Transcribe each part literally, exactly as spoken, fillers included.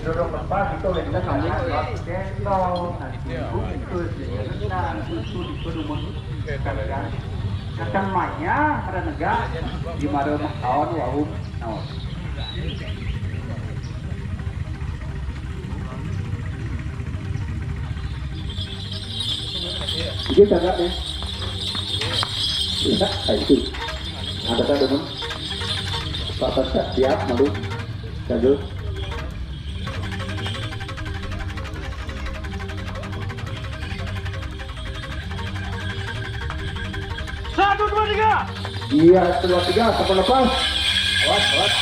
Dorong lepas itu, kita sambil lewat tendong, nanti itu, itu, itu, itu, itu, itu, itu, kata mainnya, pada negak, di mana mah kawan, wau, naon. Iya, cakap ya. Bisa, ah, itu. Ada kan, teman? Pak Pasca, siap, malu. Jago. Satu, dua, tiga. Iya, satu, dua, tiga, sampai lepas. Awas, awas.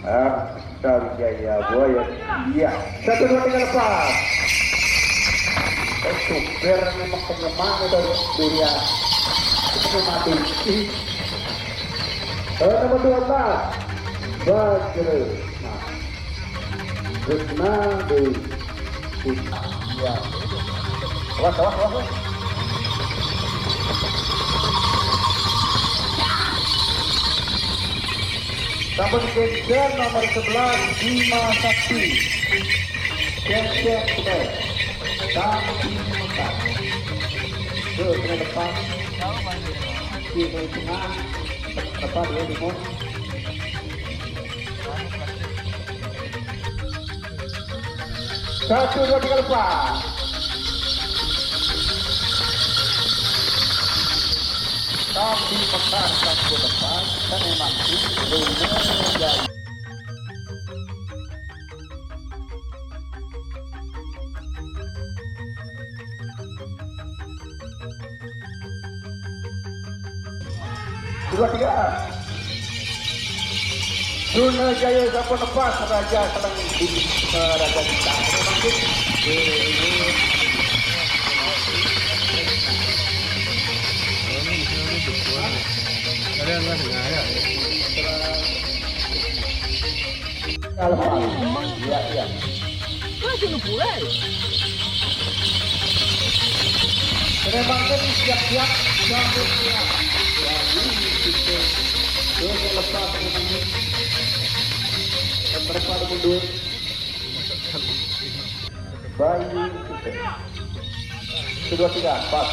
Ah, Sriwijaya Buaya. Iya. Satu, dua, tiga, lepas. Eh, super memang penyemangat itu, Surya. Itu mati. Eh, nomor dua belas. Bajra. Nah. Retna Dewi. Iya. Awas, awas, awas, awas. Sampun geser nomor sebelas, Bima Sakti. Geser, geser. Tapi bukan. Tuh, ke depan. Di tengah. Depan ya, Bima. Satu, dua, tiga, lepas. Tapi pekan satu, lepas, kan memang itu dari Dua, tiga. Sriwijaya sampun lepas, Raja Seleng di, eh, Raja Bintang. Terima kasih. Kalau Pak. Iya, iya. Lah, jangan pula. Penerbangan siap-siap, sambut siap. Wah, ini kita. Terus lepas ini. Terpadu mundur. Bayu Sukses. Kedua tiga, pas.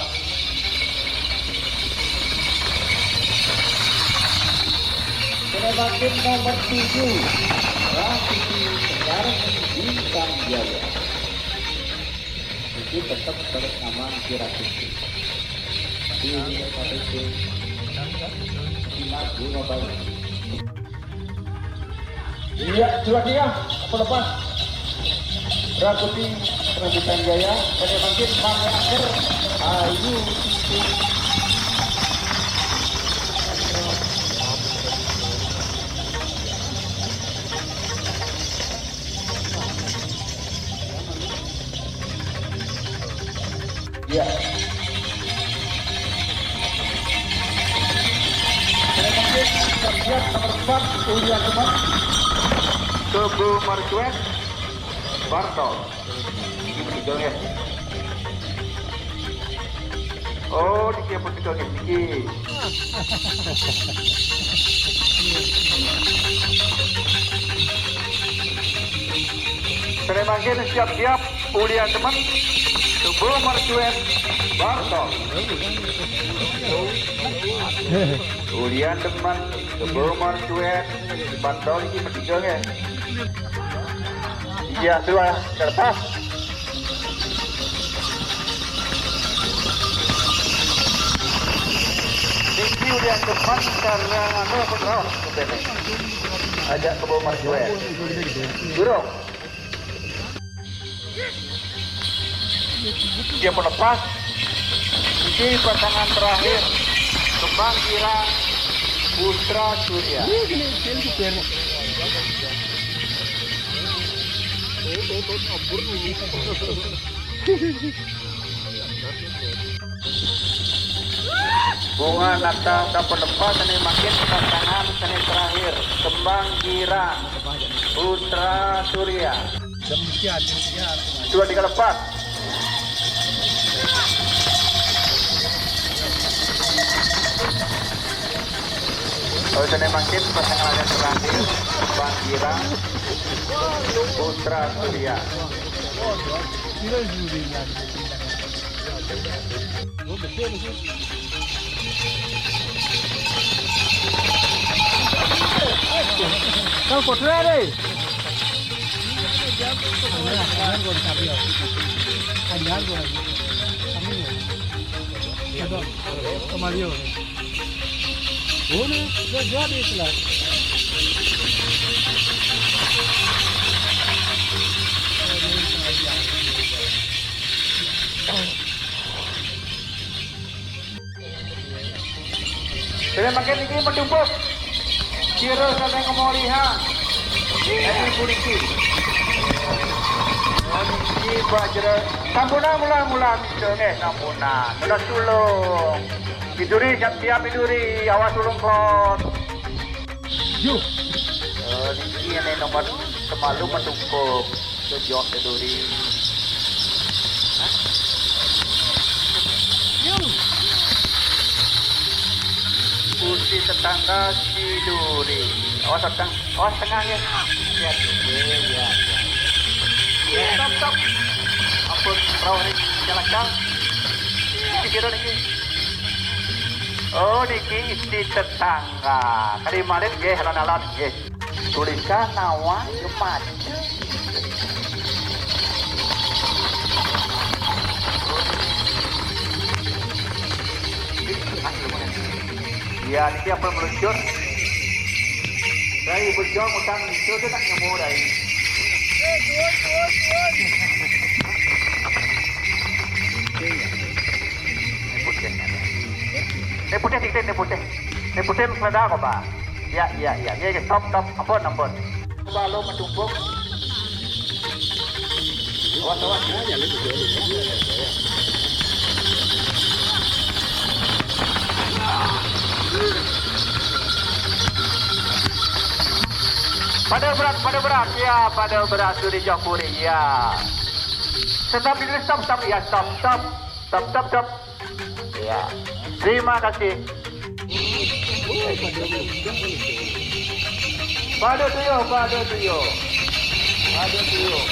Penerbangan nomor tujuh, Rafiki Sekarang Bintang Jaya. Itu tetap balik nama Rafiki. Di Rafiki. Simak bunga baik. Iya, sudah dia, apa lepas? Rakuti, Rambutan Jaya, pada bangkit, Bang Akhir, Ayu, Iya. Terima kasih, siap nomor empat, Ulian Teman. Teguh Marcuet, Bartol. Ini betul ya. Oh, di siapa betul ya? Niki. Terima kasih, siap-siap. Ulian Demen, Teguh Marcuet, Bartol. Ulian Demen, Teguh Marcuet, Bartol ini bertiga ya. Iya, dua kertas. Tinggi Ulian Demen karena anu apa, terus. Ajak Teguh Marcuet. Durung. Dia pun lepas. Ini pasangan terakhir. Kembang Girang Putra Surya. Bunga Natal sampun lepas, seni mangkin pasangan seni terakhir. Kembang Girang Putra Surya. Dua tiga lepas. Kalau saya makin pasangan ada terakhir, Bang Girang, Putra Surya. Kal Putra deh. Kembali. Oh, nih, dia jadi istilah. Saya makin tinggi mendumpuk. Kira sampai ngomong liha. Ini polisi. Ini bajra. Sampunan mula-mula. Nggih, sampunan. Kena tulung. Iduri siap-siap iduri. Awas tulung klot. Yuh. Eh, ini nomor semalu mendumpuk. Tujuh keduri. Pusi tetangga si duri. Awas tetang, awas tengah ya. Ya, ya, ya. Ya, stop, stop. Ampun, perahu ini jalan kang. Ini kira niki. Oh, niki istri tetangga. Kali malin nggih, alon-alon nggih. Tulisan nawa yo maju. Ya, niki apa meluncur? Dari bujang utang itu dia tak nemu dari. Ini putih, ini putih, ini putih, ini putih, ini putih, Ya, ya, ya. Ya, ya. Stop, stop. Ampun, ampun. Balong menumpuk. Awas, awas. Pada berat, pada berat. Ya, pada berat sudah jauh puri. Ya. Stop dulu, stop, stop. Ya, stop, stop. Stop, stop, stop. Ya. Terima kasih. Pada tuyuh, pada tuyuh. Pada tuyuh.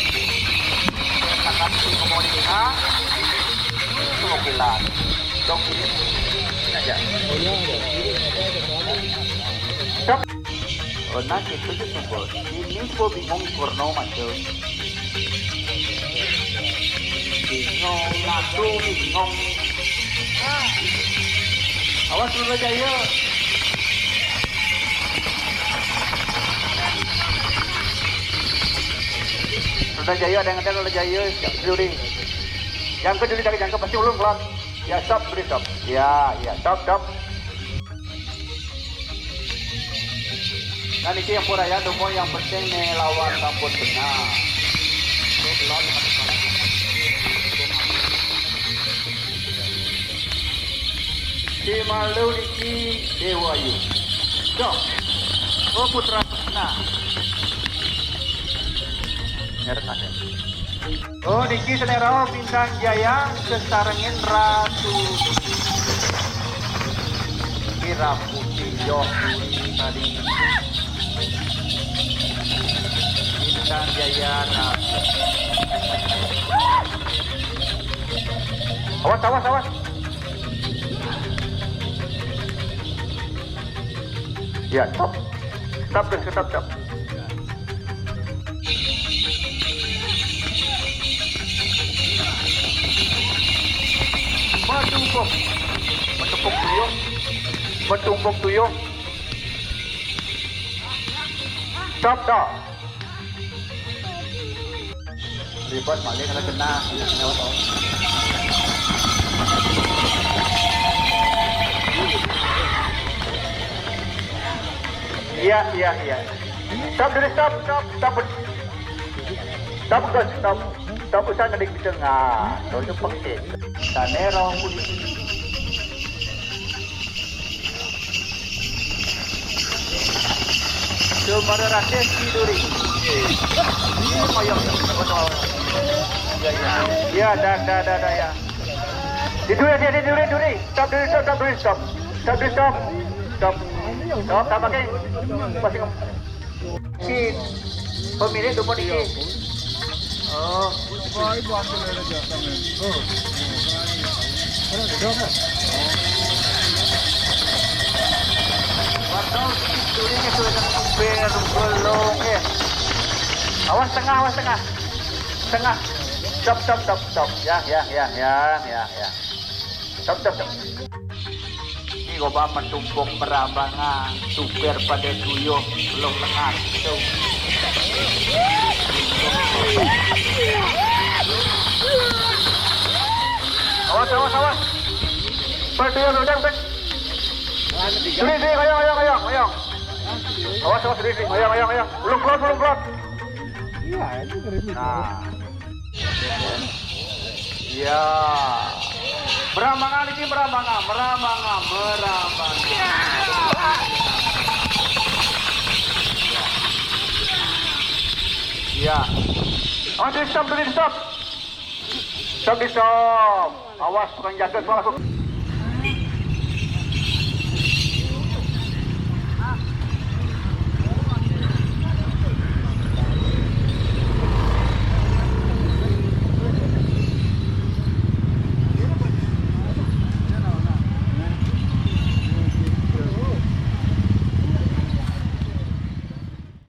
Akan si komodi ha. Semua kilat. Dok ini. Ini aja. Dok. Oh, nah, itu tuh, ini kok bingung kurno macam. Bingung, aku bingung. Awas, Sunda Jaya. Sunda Jaya, ada yang ada Sunda Jaya, siap dulu. Jangka dulu, dari jangka pasti ulun keluar. Ya, stop, beri stop. Ya, ya, stop, stop. Nah, niki yang puraya, semua yang penting nih lawan sampun benar. Tuh, belum. Si malu niki Dewa Yu. Tuh. Oh, putra. Nah. Ngerti. Oh, niki selera Bintang Jaya sesarengin Ratu Kira Putih Joh tadi. Bintang Jaya Ratu. Awas, awas, awas. Ya, stop. Stop, stop, stop. Matumpok. Matumpok tuyuh. Matumpok tuyuh. Stop dah. Ribet, maling ada kena. Iya, iya, iya. Stop dulu, stop, stop, stop. Stop, guys, stop. Stop, usah ngedik di tengah. Tuh, itu pengkit. Tanero, polisi. Sumber Rasis Kiduri. Iya, iya. Iya, dah, dah, dah, dah, ya. Di duri, di duri, duri, duri. Stop, duri, stop, stop, duri, stop. Stop, duri, stop. Stop. Stop, tak pakai. Masih ngem-, si pemilik dukun iki. Oh. Waduh, durinya sudah supir, belum, ya. Awas tengah, awas tengah. Tengah. Stop, stop, stop, stop. Ya, ya, ya, ya, ya, ya. Stop, stop, stop. Ini coba menumpuk merambangan, supir pada tuyuh, belum lengar. Tuh. Awas, awas, awas. Bek, tuyuh, udah, bek. Sini, sini, ayo, ayo, ayo, ayo. Awas, awas, sini, sini. Ayo, ayo, ayo. Belum keluar, belum keluar. Iya, itu dari Nah. Iya. Merambangan iki, merambangan, merambangan, merambangan. Iya. Oh, di stop, di stop. Stop, di stop. Awas, tukang jaga, awas.